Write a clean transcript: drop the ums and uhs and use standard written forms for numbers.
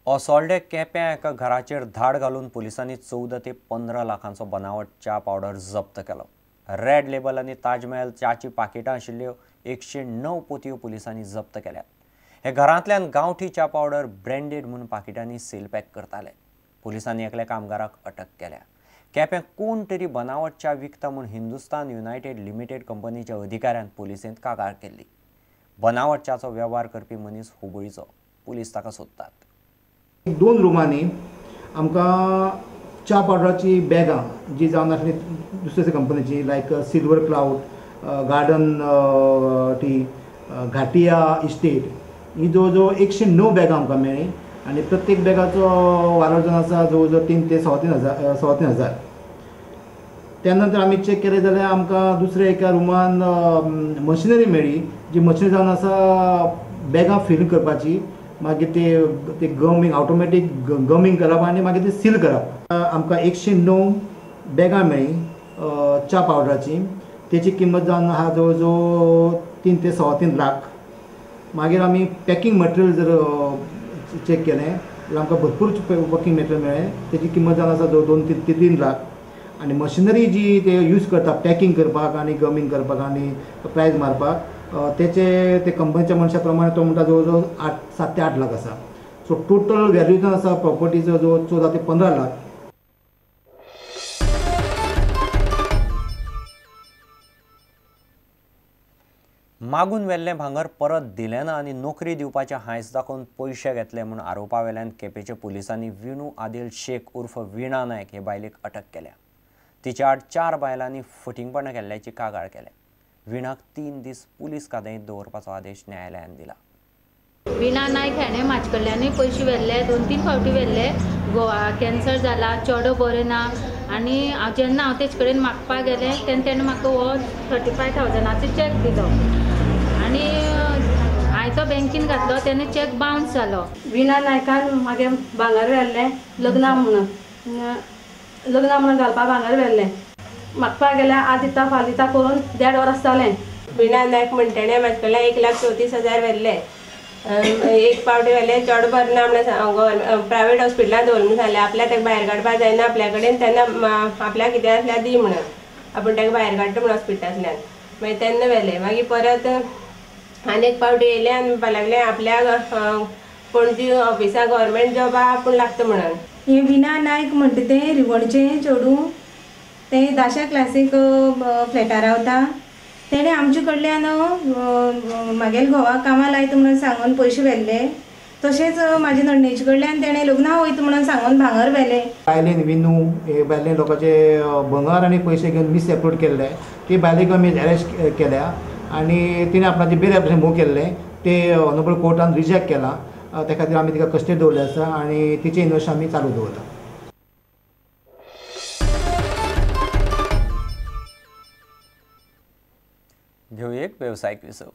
असोल्डे केप्यां एका घराचेर धाड घालून पुलिसांनी 14 ते 15 लाखांचो बनावट च्या पावडर जप्त केलो. रेड लेबल आनी ताजमहल च्याची पाकिटां आशिल्ल्यो 109 पोतयो पुलिसांनी जप्त केल्यात. हे घरांतल्यान गांवठी च्या पावडर ब्रँडेड म्हूण पाकिटांनी सील पॅक करताले. पुलिसांनी एकल्या कामगाराक अटक केल्या. केप्यां कोण तरी बनावट च्या विकता म्हूण हिंदुस्तान युनायटेड लिमिटेड कंपनीच्या अधिकाऱ्यान पुलिसेंत कागाळ केल्ली. बनावट च्याचो वेव्हार करपी मनीस हुबळीचो. पुलीस ताका सोदतात. 2 रुमांनी आमकां च्या पावडराची बॅगां जी जावन आसली दुसऱ्या कंपनीची like Silver Cloud, Garden Tea, Ghatia Estate ही जवळ जवळ 109 बॅगां आमकां मेळ्ळीं आनी प्रत्येक बॅगाचो वालोर जावन आसा जवळ जवळ 3 ते 3.25 हजार. त्या नंतर आमी चॅक केलें जाल्यार आमकां दुसऱ्या एका रुमान मशिनरी मेळ्ळी जी मशिनरी जावन आसा बॅगां फील करपाची, मागीर ते गमींग ऑटोमॅटीक गमींग करप आनी मागीर ते सील करप. आमकां 109 बॅगां मेळ्ळीं च्या पावडराची. तेची किंमत जावन आहा जवळ जवळ 3 ते 3.25 लाख. मागीर आमी पॅकिंग मटेरियल जर चॅक केलें जाल्यार आमकां भरपूर पॅकिंग मटेरियल मेळ्ळें. तेची किंमत जावन आसा जवळ 2 ते 3 लाख. आनी मशिनरी जी ते यूज करता पॅकिंग करपाक आनी गमींग करपाक आनी प्रायज मारपाक तेचे ते कंपनीच्या मनशा प्रमाणे तो म्हणटा जवळ जवळ 7 ते 8 लाख आसा. सो टोटल व्हॅल्यू जावन आसा प्रॉपर्टीचो जवळ 14 ते 15 लाख. मागून व्हेल्लें भांगर परत दिलें ना आनी नोकरी दिवपाचें हांयस दाखोवन पयशे घेतले म्हूण आरोपा वेल्यान केपेंच्या पुलिसांनी विणू आदिल शेख उर्फ वीणा नायक हे बायलेक अटक केल्या. तिच्या आड 4 बायलांनी फटिंगपणां केल्ल्याची कागाळ केल्या. वीणाक 3 दीस पुलीस कादयेंत दवरपाचो आदेश न्यायालयान दिला. वीणा नायक हाणें म्हाजे कडल्यानूय पयशे व्हेल्ले, 2-3 फावटी व्हेल्ले. गोवा कॅन्सर जाला, चेडो बरें ना आनी हांव जेन्ना हांव तेजे कडेन मागपाक गेलें तेन्ना तेणें म्हाका हो 35,000 चॅक दिलो आनी हांवें तो बँकेन घातलो तेन्ना चॅक बावन्स जालो. वीणा नायकान मागीर भांगर व्हेल्लें लग्ना म्हणून, लग्ना म्हणून घालपाक भांगर व्हेल्लें. मागपाक गेल्यार आज दिता फाल्यां दिता करून 1.5 वर्स जालें. वीणा नायक म्हणटा तेणें म्हाजे कडल्यान 1,34,000 व्हेल्ले. एक पावटी व्हेले, चेडो बरें ना म्हणून प्रायवेट हॉस्पिटलान दवर म्हणून सांगलें. आपल्याक ताका भायर काडपाक जायना आपल्या कडेन, तेन्ना आपल्याक कितें आसल्यार दी म्हणून आपूण ताका भायर काडटा म्हणून हॉस्पिटलांतल्यान. मागीर तेन्ना व्हेले. मागीर परत आनी एक पावटी येयले आनी म्हणपाक लागले आपल्याक पणजी ऑफिसाक गव्हर्मेंट जॉबा आपूण लागता म्हणून. हें वीणा नायक म्हणटा तें रिवणचें चेडूं, तें दाशा क्लासीक फ्लॅटार रावता. तेणें आमचे कडल्यान म्हागेल्या घोवाक कामां लायता म्हणून सांगून पयशे व्हेल्ले. तशेंच म्हाजे नण्णेचे कडल्यान तेणें लग्नाक वयता म्हणून सांगून भांगर व्हेलें. बायलेन विनू हे बायलेन लोकांचे भांगर आनी पयशे घेवन मिस एप्रोड केल्ले. ती बायलेक आमी अरेस्ट केल्या आनी तिणें आपणाचें बेल एप्लिकेशन मूव केल्लें तें ऑनरेबल कोर्टान रिजेक्ट केलां. त्या खातीर आमी तिका कस्टडी दवरलें आसा आनी तिचें इन्वेस्टिगेशन आमी चालू दवरलां. घेवया एक वेवसायीक विसव.